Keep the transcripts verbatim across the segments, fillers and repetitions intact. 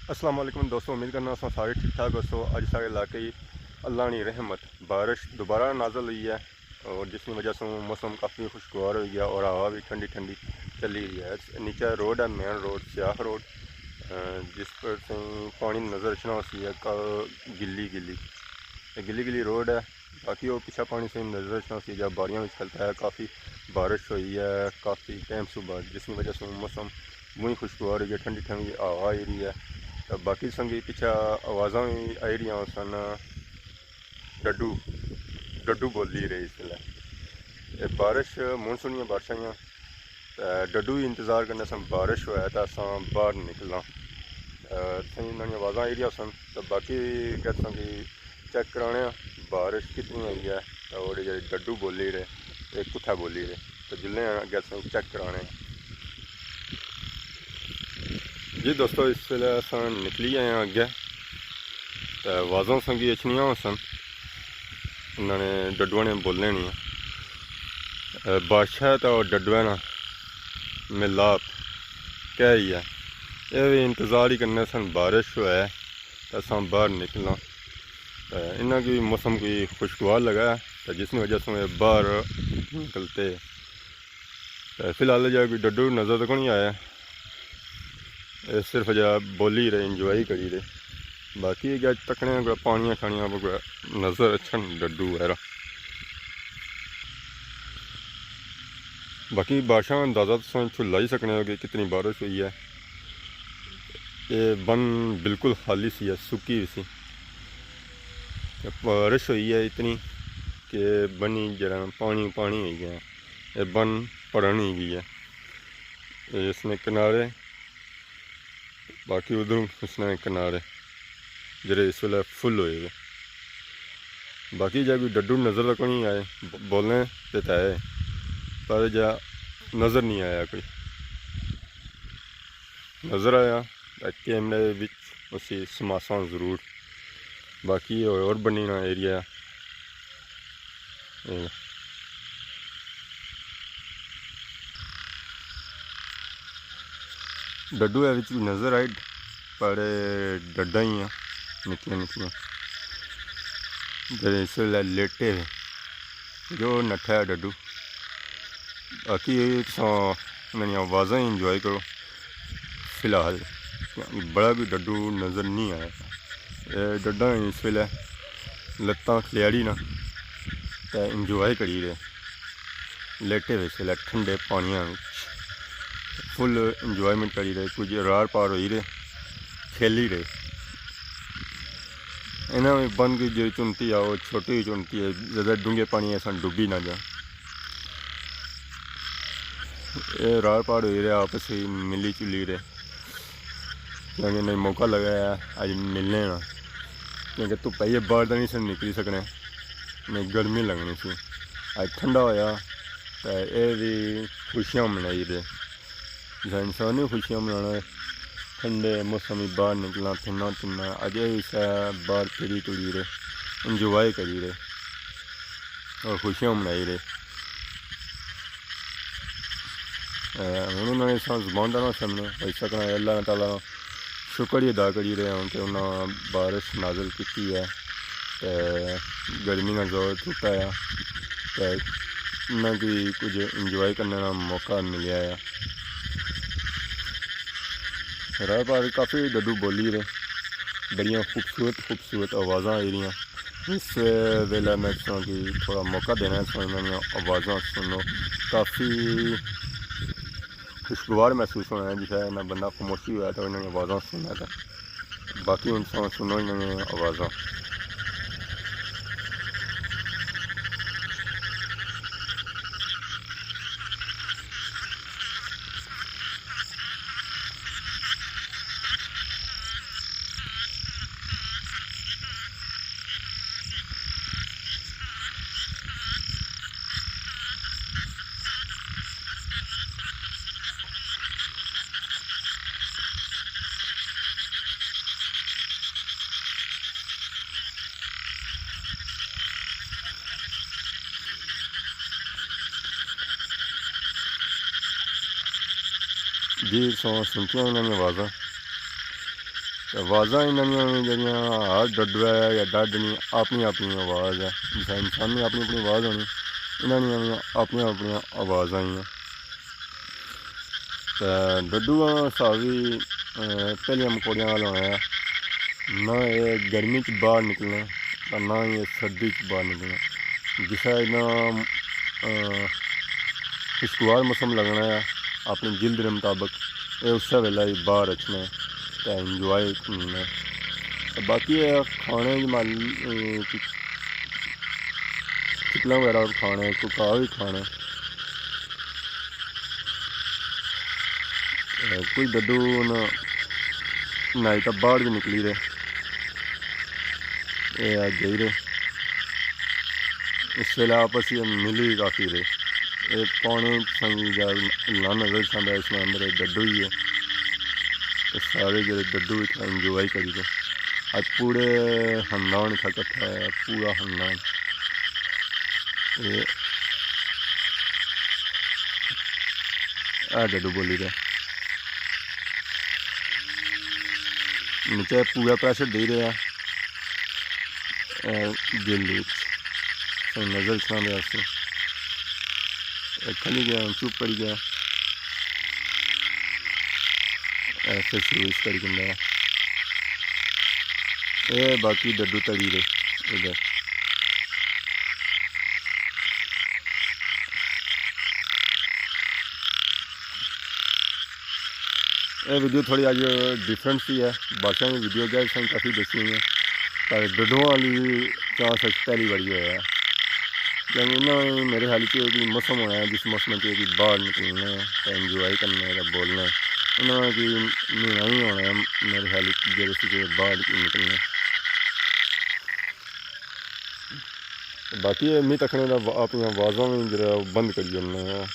السلام علیکم دوستو، امید کرنا سو سارے ٹھیک ٹھاک ہوسو۔ اج سارے علاقے ہی اللہ نی رحمت، بارش دوبارہ نازل ہوئی ہے اور جس کی وجہ سے موسم کافی خوشگوار ہو گیا اور ہوا بھی ٹھنڈی ٹھنڈی چلی رہی ہے۔ نیچے روڈ ہے، مین روڈ، سیاخ روڈ، جس پر سے پانی نظر اچھنا سی ہے، گلی گلی، گلی گلی روڈ ہے۔ باقی وہ پچھا پانی سے نظر اچھنا سی جا باریاں وچ کھلتا ہے، کافی بارش ہوئی ہے کافی ٹائم صبح، جس کی وجہ سے موسم بہت خوشگوار ہوئی ہے، ٹھنڈی ٹھنڈی ہوا آئی رہی ہے۔ تو باقی سنگی پچھا آوازاں بھی آئی رہی سن، ڈڈو، ڈڈو بولی رہی اس ویلے۔ یہ بارش، مونسون دیاں بارشاں ہیاں، تے ڈڈو ہی انتظار کرنے سن بارش ہوئے تے اساں باہر نکلاں۔ تے اتھے انہاں دیاں آوازاں آئی رہیاں سن، تے باقی گئے سن کہ چیک کرانے آں بارش کتنی آئی ہے، تے اور جیہڑے ڈڈو بولی رہے، اے کتھے بولی رہے، تے جلنے آں اگے اساں چیک کرانے آں۔ جی دوستو، اس ویلے اساں نکلی آئے آں اگے، تے آوازاں سنگی اچھنیاں ہوسن، انہاں نے ڈڈواں نے بولنے نی۔ اے بادشاہ تے او ڈڈواں نا ملاپ کہہ ہی ہے۔ اے وی انتظار ہی کرنے سن بارش ہوئے تے اساں باہر نکلاں۔ تے انہاں کی موسم کوئی خوشگوار لگا ہے، تے جس نی وجہ سے اے باہر نکلتے۔ تے فی الحال جا کوئی ڈڈو نظر تو کونی آیا، اے صرف جا بولی رہے، انجوائے کری رہے۔ باقی اگے تکنے کوئی پانیاں شانیاں پر کوئی نظر اچھن ڈڈو وغیرہ۔ باقی بارشاں نا اندازہ تساں اتھوں لائی سکنے ہو کہ کتنی بارش ہوئی ہے۔ اے بن بالکل خالی سی ہے، سکی ہوئی سی۔ تے بارش ہوئی ہے اتنی کہ بنی جیہڑا پانی پانی ہوئی گیا۔ اے بن پڑن ہی گئی ہے۔ اے اس نے کنارے، باقی ادھروں اس نے کنارے جیہڑے اس ویلے فل ہوئے ہوئے۔ باقی جا کوئی ڈڈو نظر تک نہیں آئے، ب-، بولنے تے تے آئے، پر جا نظر نہیں آیا کوئی۔ نظر آیا تے کیمرے وچ اسی سماساں ضرور۔ باقی ہور بنی نا ایریا۔ اے ڈڈو ہے وچ نظر آئی، پر ڈڈاں ہی ہیں نکیاں نکیاں، جیہڑے اس ویلے لیٹے ہوئے، جو نٹھا ہے ڈڈو۔ باقی تساں انہاں نیاں آوازاں ہی انجوائے کرو۔ فی الحال بڑا کوئی ڈڈو نظر نہیں آیا۔ اے ڈڈاں اس ویلے لتاں کھلیاڑی نا تے انجوائے کری رہے، لیٹے ہوئے اس ویلے ٹھنڈے پانیاں وچ فل انجوائمنٹ کری رہے، کچھ رار پار ہوئی رہے، کھیلی رہے۔ انہاں وی بن کی جیہڑی چنتی آ، او چھوٹی ہوئی چنتی ہے، زیادہ ڈونگے پانی اساں ڈبی نہ جاں۔ اے رار پار ہوئی رہے، آپس وچ ملی چلی رہے، کیونکہ انہاں موقع لگا ہے اج ملنے نا، کیونکہ دھپا ہی باہر تے نہیں سن نکلی سکنے، نہیں گرمی لگنی سی۔ اج ٹھنڈا ہویا تے اے وی خوشیاں منائی رہے۔ جسا انسان نی خوشیاں منانا ہے، ٹھنڈے موسم وچ باہر نکلنا، پھرنا ترنا، اجے وی سا باہر پھری ٹری رہے، انجوائے کری رہے اور خوشیاں منائی رہے۔ اے، ہن انہاں نے اساں زبان دا نہ سمجھنے، ہوئی سکنا ہے اللہ تعالیٰ نا شکر ہی ادا کری رہے ہوں کہ انہاں بارش نازل کیتی ہے تے گرمی نا زور ٹوٹا ہے تے انہاں کی کچھ انجوائے کرنے نا موقع ملیا ہے۔ راہ پار کافی ڈڈو بولی رہے، بڑیاں خوبصورت خوبصورت آوازاں آئی رہیاں۔ اس ویلے میں تساں کی تھوڑا موقع دینا ہے، تساں انہاں نیاں آوازاں سنو، کافی خوشگوار محسوس ہونا ہے، جسے نہ بندہ خاموشی ہویا تو انہاں نیاں آوازاں سننا ہے۔ باقی ہن تساں سنو انہاں نیاں آوازاں۔ جی، سو سنتیاں انہاں نیاں آوازاں۔ تے آوازاں انہاں نیاں وی جیڑھیاں، ہر ڈڈو ہے یا ڈڈ نی اپنی اپنی آواز ہے۔ جس طرح انسان نی اپنی اپنی آواز ہونی، انہاں نیاں وی اپنیاں اپنیاں آوازاں ہی ہیں۔ تے ڈڈو ہاں ساوی، اے، پہلیاں مکوڑیاں والا ہونا ہے۔ نہ اے گرمی چ باہر نکلنے، تے نہ ہی اے سردی چ باہر نکلنے۔ جسے اتنا، اے، خوشگوار موسم لگنا ہے اپنی جلد دے مطابق، اے اسے ویلے ہی باہر اچھنے تے انجوائے کرنے۔ تے باقی اے کھانے جمال، اے، چپلاں وغیرہ کھانے، کوکا وی کھانے۔ اے، کوئی ڈڈو نہ، نہ ہی تاں باہر وی نکلی رہے۔ اے آ جائی رہے۔ اس ویلے آپس وچ ملی کافی رہے۔ اے پانی سنگی جا نظر چاہتا ہے، اس میں اندر ڈڈو ہی ہے۔ تے سارے جڑے ڈڈو اتنا انجوائے کری دے۔ اج پورے خاندان اتھا کٹھا ہے، پورا خاندان۔ اے، اے ڈڈو بولی رہے۔ نیچے پورا پریشر دے رہے ہیں۔ اے، دل وچ صحیح نظر اچھنا دے واسطے۔ اے کھلی گیا، چپ کری گیا۔ اے پھر شروع اس کری کندا ہے۔ اے باقی ڈڈو تڑی دے ادھر۔ اے ویڈیو تھوڑی اج ڈفرنٹ سی ہے۔ بارشاں نی ویڈیو گیا سائیں کافی دسی ہوئی ہے، پر ڈڈواں والی چانس اج پہلی باری ہویا ہے۔ یعنی انہاں نے میرے خیال چ کوئی موسم ہونا ہے، جس موسم چ کوئی باہر نکلنا ہے تے انجوائے کرنا ہے تے بولنا ہے۔ انہاں کی مہینہ ہی ہونا ہے میرے خیال چ، جیڑے سی کہ باہر نکلنا ہے۔ باقی اے میں تکنے دا وا-، اپنی آوازاں وی جیڑا بند کری اوڑنے آں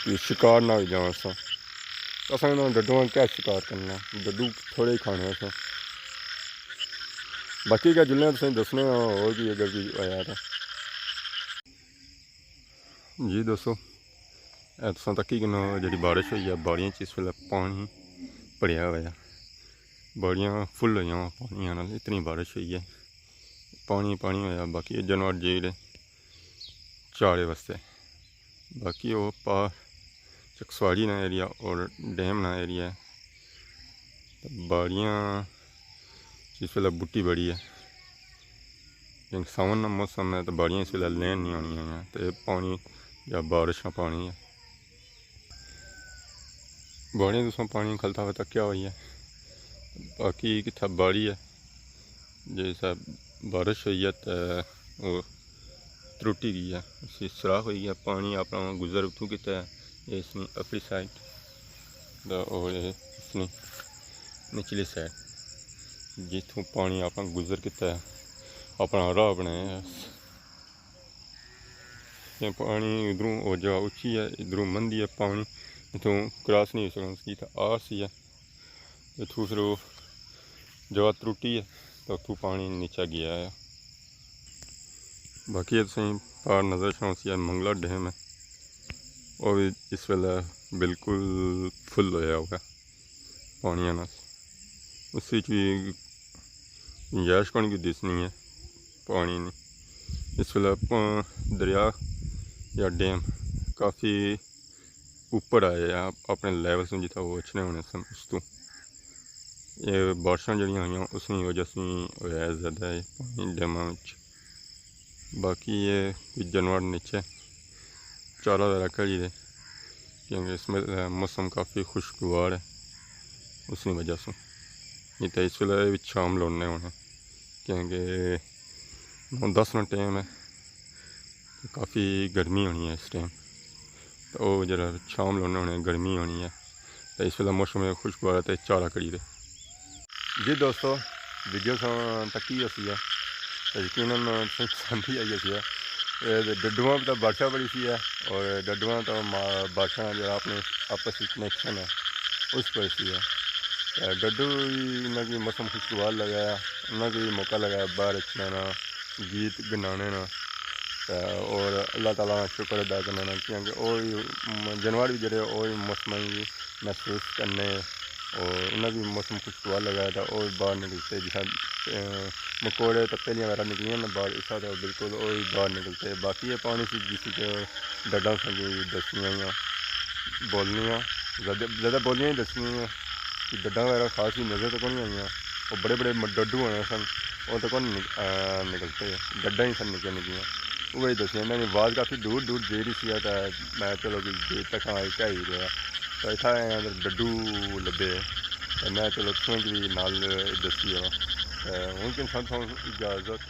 کہ شکار نہ ہوئی جاواں اساں۔ اساں انہاں ڈڈواں کیا شکار کرنا، ڈڈو تھوڑے ہی کھانے اساں۔ باقی کیا جلنے آں تساں دسنے آں ہور بھی اگر کوئی آیا تاں۔ جی دوستو، اے تساں تکی کنو جیڑی بارش ہوئی ہے، باڑیاں چ اس ویلے پانی بھریا ہویا ہے۔ باڑیاں فل ہوئیاں پانیاں نال، اتنی بارش ہوئی ہے، پانی پانی ہویا۔ باقی اے جانور جیڑے چارے واسطے، باقی او پار چکسواری نا ایریا اور ڈیم نا ایریا ہے۔ تے باڑیاں چ اس ویلے بوٹی بڑی ہے، کیونکہ ساون نا موسم ہے، تے باڑیاں اس ویلے لین نہیں ہونیاں ہیں، تے پانی یا بارش نا پانی ہے۔ باڑیاں تساں پانی کھلتا ہوا تکیا ہوئی ہے، باقی کتھا باڑی ہے، جیسا بارش ہوئی ہے تے او ترٹی گئی ہے، اسی سوراخ ہوئی گیا، پانی اپنا گزر اتھوں کیتا ہے، اے اس نی اپری سائیڈ دا اور اے اس نی نچلی سائیڈ، جتھوں پانی اپنا گزر کیتا ہے، اپنا راہ بنایا ہے۔ یہ پانی ادھروں او جا اچی ہے، ادھروں مندی ہے، پانی اتھوں کراس نہیں ہو سکنا، اس کی اتھا آر سی ہے۔ اتھوں پھر او جگہ ترٹی ہے، تو اتھوں پانی نیچے گیا ہے۔ باقی اے تساں پار نظر چاہو سی، اے منگلا ڈیم ہے، او وی اس ویلے بالکل فل ہویا ہوا ہے پانیاں نال۔ اس وچ وی گنجائش کونی کوئی دسنی ہے پانی نی۔ اس ویلے پ-، دریا یا ڈیم کافی اوپر آئے آ، اپنے لیول سوں جتھا وہ اچھنے ہونے سن اس تو۔ یہ بارشاں جڑیاں ہوئیاں، اس نی وجہ سے ہویا ہے زیادہ ہے پانی ڈیماں وچ۔ باقی یہ کچھ جانور نیچے چارہ وغیرہ کری دے، کیونکہ اس میں موسم کافی خوشگوار ہے، اس نی وجہ سے۔ نہیں تو اس ویلے بھی شام لوڑنے ہونے، کیونکہ نو دس نا ٹائم ہے، کافی گرمی ہونی ہے اس ٹائم۔ تو وہ جرا شام لوڑنے ہونے، گرمی ہونی ہے، تو اس ویلے موسم خوشگوار ہے، تو چارہ کری دے۔ جی دوستو، ویڈیو ساں تکی ہوسی ہے، تو یقیناً تساں پسند ہی آئی ہوسی ہے۔ اے ڈڈواں پہ تو بارشاں بڑی سی ہے، اور ڈڈواں تو ما-، بارشاں جڑا اپنے آپس وچ کنیکشن ہے، اس پر سی ہے۔ تے ڈڈو وی انہاں کی موسم خوشگوار لگا ہے، انہاں کی وی موقع لگا ہے باہر اچھنے نا، گیت گنانے نا۔ تے اور اللہ تعالیٰ نا شکر ادا کرنے نا، کیونکہ او وی، م-، جانور وی جیہڑے او وی موسماں کی محسوس کرنے، اور انہاں کی موسم خوشگوار لگا تے او وی باہر نکلتے، جس طرح، اے، مکوڑے تے پہلیاں وغیرہ نکلیاں نا باہر، اس طرح بالکل او وی باہر نکلتے۔ باقی یہ پانی سی جس وچ ڈڈاں ساں کی دسیاں ہوئیاں، بولیاں، زیادہ، زیادہ بولیاں ہی دسیاں ہوئیاں کہ ڈڈاں وغیرہ خاص ہی نظر تک نہیں آئیاں۔ وہ بڑے بڑے م-، ڈڈو ہونے سن، وہ تک نہیں نک-، آ، نکلتے، ڈڈاں ہی سن نکیاں نکیاں۔ وہ ہی دسیاں، انہاں نی آواز کافی دور دور جائی رہی سی، تے میں چلو کہ دیر تک آئی کہہ ہی رہا۔ تو اتھا آیا تے ڈڈو لبھے، تے میں چلو تساں کی بھی نال دسی آواں۔ تے ہن کہ سن تھوں اجازت۔